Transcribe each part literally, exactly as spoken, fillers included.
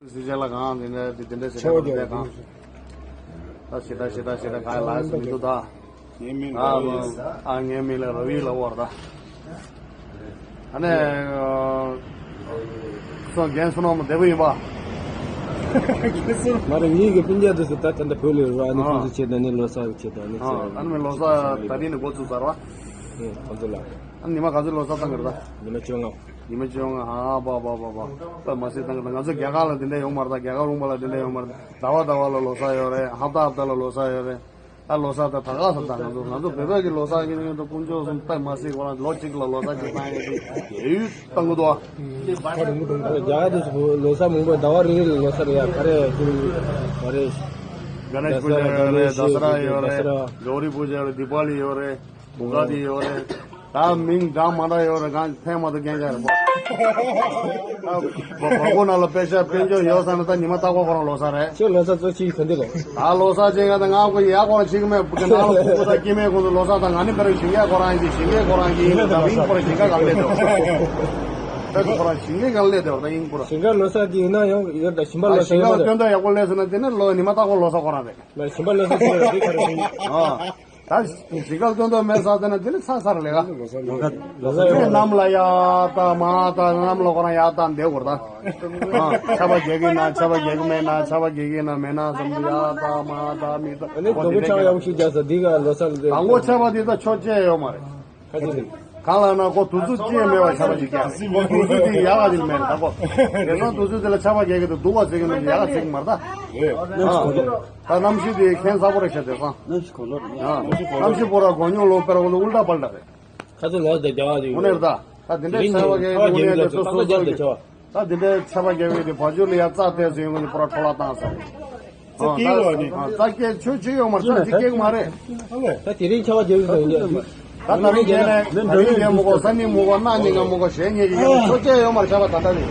སི་ཅན་ལ་གང་དེ་འདྲ་དེ་འདྲ་ཟེར་ཆེ་བ་ནས་ད་ཞེ་དྲག་ཞེ་དྲག་ཞེ་དྲག་ག་ལ་སི་མི་འདུག་ད། ངའི་མིང་ཨ་ལ་ཨ་ངའི་མིང་ལ་ར་བི་ལ་བོར་ད། ཨ་ནི་སོ་རྒན་བསོད་ནམས་བདེ་པོ་ཡིན་པ། མ་རེད། ངེད་ཀྱི་སྤུན་ཀྱག་དེ་ཚོ་ད་ད་ལྟ་བོད་ལ་ཡོད་ར། ཨ་ནི་ཨ་ཁོང་ཚོ་ཆེད་དུ་ནི་ལོ་གསར་ཆེད་དུ་ནི་ཨ་ཨ་ནི་ལོ་གསར་ད་རིང་ནས་འགོ་ཚུགས་ཚར་བ། ཨེ་ཁོང་ཚོ་ལ། ཨ་ནི་ཉི་མ་ག་ཚོད་ལོ་གསར་བཏང་གི་རེད་ད། ཉི་མ་བཅོ་ལྔ། ཉི་མ་བཅོ་ལྔ། ཨ་པ་པ་པ་པ། ད་མ་སྲིད་བཏང་གི་ད། ང་ཚོ་རྒྱ་གར་ལ་དེ་འདྲ་ཡོད་མ་རེད་ད། རྒྱ་གར་ལུང་པ་ལ་དེ་འདྲ་ཡོད་མ་རེད། ཟླ་བ་ཟླ་བ་ལ་ལོ་གསར་ཡོད་རེད། ཧབ་ཏ་ཧབ་ཏ་ལ་ལོ་གསར་ཡོད་རེད། ད་ལོ་གསར་ད་ད་ག་ས་ད་ང་ཚོ་ང་ཚོ་བོད་པ་གི་ལོ་གསར་གི་ནི་ད་དཀོན་མཆོག་གསུམ་ད་མ་སྲིད་ཁོ་རང་ལོ་གཅིག་ལ་ལོ་གསར་གཅིག་བཏང་ཡོད་དེ་དེ་ཡུལ་བཏང་གི་འདུག་ཨ། རྒྱ་གར་དེ་ཚོ་ལོ་གསར་མང་པོ་ཟླ་བ་རེ་རེ་ལ་ལོ་གསར་ཡ་ག་རེ་ཀུན་ག་རེ། ག་ནེཤ་པུ་ཇ་ཡོད་རེད། དཱ་ས་ར་ཡོད་རེད། དཱ་ས་ར། གྷོ་རི་པུ་ཇ་ཡོད་རེད། དི་པ་ལི་ཡོད་རེད། གུ་ག་དི་ཡོད་རེད། ད་མིང་གྲངས་མ་འདྲ་ཡོད་རེད། གང་ཕན་མ་ཐོགས་རྐྱང་རྐྱང་རེད་པ། ད་བ་བ་གོ་ནང་ལ་དཔེ་ཆ་དཔེ་འཇོག་ཡོད་ས་ན་ད་ཉི་མ་རྟག་པར་ཁོ་རང་ལོ་གསར་རེད། ཁྱོད་ལོ་གསར་གཙོ་ཆེ་ག་འདི་རེད། ད་ལོ་གསར་ཅན་ག་ད་ང་ཁོ་ཡ་ཁོ་རང་ཆིག་མེད་གི་ནང་ལ་ཁོ་ཁོ་ད་སྐྱེ་དམན་ཁོང་ཚོ་ལོ་གསར་ད་ང་ནི་ཁ་རེ་ཞིང་ཁ་ཁོ་རང་ཡིན་ཞིང་ཁ་ཁོ་རང་ཡིན་ད་མིང་ཁོ་རང་ཞིང་ཁ་གང་ལས་དེ་བ། ད་ཁོ་རང་ཞིང་ཁ་གང་ལས་དེ་བ་ད་ཡིན་ཁོ་རང་། ཞིང་ཁ་ལོ་གསར་དེ་ཡིན་ན་ཡང་ཡོད་ད། ཞིང་པ་ལོ་གསར་ཞིང་ཁ་ཡོད་ན་ད། སྟོན་ཐོག་ཡག་པོ་སླེབས་སོང་ན་དེ་ནི་ལོ་ཉི་མ་རྟག་པར་ལོ་གསར་ཁོ་རང་རེད། ཞིང་པ་ལོ་གསར་ཟེར་བ་དེ་ག་རེ་རེད། ཨ། ད་ཞིང་ཁ་སྟོན་ཐོག་མེད་ས་དེ་ན་དེ་ནི་ཚ་ཚ་རེད་ལས་ཀ། ལོ་གསར་ལོ་གསར་ཡོད་ན་གནམ་ལ་ཡར་ལྟ་མར་ལྟ། གནམ་ལ་ཁོ་རང་ཡར་ལྟ་བསྡད་དགོས་རེད་ད། ཨ། ཆར་པ་རྒྱག་གི་ན་ཆར་པ་རྒྱག་གི་མེད་ན་ཆར་པ་རྒྱག་གི་ན་མེད་ན་བསམ་དུས་ཡར་ལྟ་མར་ལྟ་མི་ལྟ། ཨ་ནི་དང་པོ་ཆར་པ་ཡག་པོ་ཞིག་རྒྱག་ས་འདི་ག་ལོ་གསར་ལ་དང་པོ་ཆར་པ་འདི་ད་ཆོག་ཅེས་ཡོད་མ་རེད། ཁ་ཅིག་གང་ལ་ན་ཁོ་དུས་ཚོད་ཅི་ཡང་མེད་པར་ཆར་པ་ཞིག་རྒྱག་དུས་ཚོད་དེ་ཡག་ག་ཅིག་མེད་རེད་ད་ཁོ། དེང་སང་དུས་ཚོད་དེ་ལ་ཆར་པ་རྒྱག་གི་འདུག་སྡུག་པ་ཟེར་གི་འདུག་ཡག་ག་ཟེར་གི་མ་རེད་ད། ཨ། ད་གནམ་གཤིས་དེ་ཁྱད་མཚར་པོ་རེད་ཤག་དེང་སང་། གནམ་གཤིས་གོ་ལོ་རེད། ཨ། གནམ་གཤིས་པོ་ར་གོ་མྱོང་ལོ་པེ་ར་གོ་ལོ་ཨུལ་ཊ་པལ་ཊ་རེད། ཁ་ཚོ་ལོ་དེ་རྒྱ་བ་དེ་དངོས་གནས་རེད་ད། ད་དེ་འདྲའི་ཆར་པ་རྒྱག་གི་དངོས་གནས་དེ་སོ་སོ་སོ་གི། ད་དེ་འདྲའི་ཆར་པ་རྒྱག་གི་དེ་བ་ཇུ་ལ་ཡ་རྩ་བལྟས་སོ་ཡོང་གི་པོ་ར་འཕྲོ་བརླག་བཏང་ས་རེད། རྩ་སྐྱེལ་བ་ནི། རྩ་སྐྱེལ་ཆོས་ཆོས་ཡོད་མ་རེད། རྩ་ཅིག་སྐྱེལ་གི་མ་རེད། ད་དེ་རིང་ཆར་པ་རྒྱག་གི་ཟེར་ཡོད། ད་ད་རིང་རྒྱག་ནས་ད་རིང་རྒྱག་མི་དགོས། སང་ཉིན་མི་དགོས། གནངས་ཉིན་མི་དགོས། གཞེས་ཉིན་གྱི་ཡོད་ཆོས་ཆོས་ཡོད་མ་རེད། ཆར་པ་ད་ལྟ་རེད།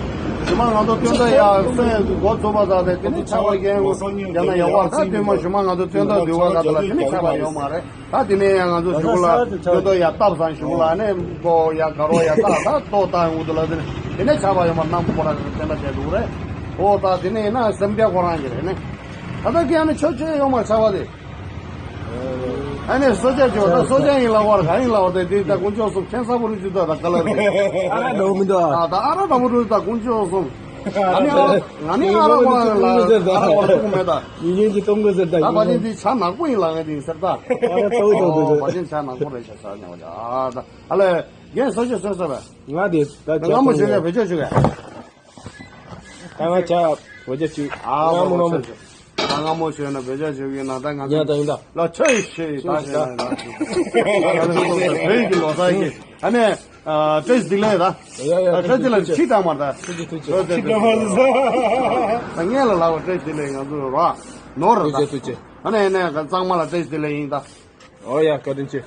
ཞུ་མ་ང་ཚོ་སྟོན་ཐོག་ཡ་སོན་འགོ་ཚུགས་པ་ད་དེ་དེ་ནི་ཆར་པ་རྒྱག་ཡོང་རྒྱག་ན་ཡག་པ་རེད། ད་དེ་མ་ཞུ་མ་ང་ཚོ་སྟོན་ཐོག་འདུལ་བ་ག་ད་ལ་དེ་ནི་ཆར་པ་ཡོད་མ་རེད། ད་དེ་ནས་ཡང་ང་ཚོ་གཞུག་ལ་ཡོད་དོ་ཡ་བཏབ་སང་གཞུག་ལ་ནས་མགོ་ཡ་དགའ་རོགས་ཡ་ད་ད་ལྟོ་བཏང་འུ་དུ་ལ་དེ་ནས་དེ་ནས་ཆར་པ་ཡོད་མ་གནམ་ཁོ་ར་དེ་ལ་བསྡད་འདུག་རེད། ཨོ་ད་དེ་ནས་ཡིན་ན་སེམས་ཁྲལ་ཁོ་རང་གི་རེད་ནས། ད་ལྟ་ཀྱི་ཨ་ནི་ཆོས་ཆོས་ཡོད་མ་ཆར་པ་དེ། ཨ་ནི་སོ་ཇ་ཅོ་ད་སོ་ཇ་ཡིན་ལ་བར་ག་ཡིན་ལ་བར་དེ་དེ་ད་དཀོན་མཆོག་གསུམ་ཁྱད་མཚར་པོ་རུ་ཅུ་ད་ད་ག་ལ་རེད། ཨ་ར་འདྲ་བོ་མི་འདུག་ཨ། ད་ད་ཨ་ར་འདྲ་བོ་རུ་ད་དཀོན་མཆོག་གསུམ། ང་ནི་ཨ་ར་ང་ནི་ཨ་ར་བ་ལ་ཨ་ར་བ་ཐུག་མེད་ད། ཡིན་ཡིན་གྱི་གཏོང་དགོས་ཟེར་ད། ད་ཡིན་བ་ཡིན་དེ་ཆ་ནག་པོ་ཡིན་ལ་ང་དེ་ཡིན་ཟེར་ད། ཨ་ར་ཏོ་ཏོ་ཏོ་ཏོ། བ་ཅན་ཆ་ནག་པོ་རེད་ཤ་ས་ཉ་བ་ཅ་ཨ་ད་ཨ་ལེ་རྒན་སོ་ཇ་སོ་ས་བས། ང་དེ་ད་ང་མོ་ཞོ་ག་བེ་ཅོ་ཞོ་ག་ད་ང་ཆ་བེ་ཅོ་ཅིག་ཨ་ང་མོ་ང་མོ། ད་ང་མོ་ཞོ་ན་བེ་ཅོ་ཞོ་གི་ན་ད་ང་ཡ་ད་ཡིན་ད། ལ་ཆོས་ཤེས་ད་ཤེས་ན་ད་ཤེས། བོད་ཀྱི་ལོ་གསར་གྱི་ཨ་ནི་བཀྲ་ཤིས་བདེ་ལེགས་ད། ཡ་ཡ་བཀྲ་ཤིས་བདེ་ལེགས་ཆི་ད་མར་ད། ཐུགས་རྗེ་ཐུགས་རྗེ། ད་ངས་ལ་ལ་བ་བཀྲ་ཤིས་བདེ་ལེགས་ང་ཚོ་ར་ནོར་ཐུགས་རྗེ་ད། ཐུགས་རྗེ། ཨ་ནི་ཨ་ནི་གཙང་མ་ལ་བཀྲ་ཤིས་བདེ་ལེགས་ཡིན་ད། ཨོ་ཡ་བཀའ་དྲིན་ཆེ།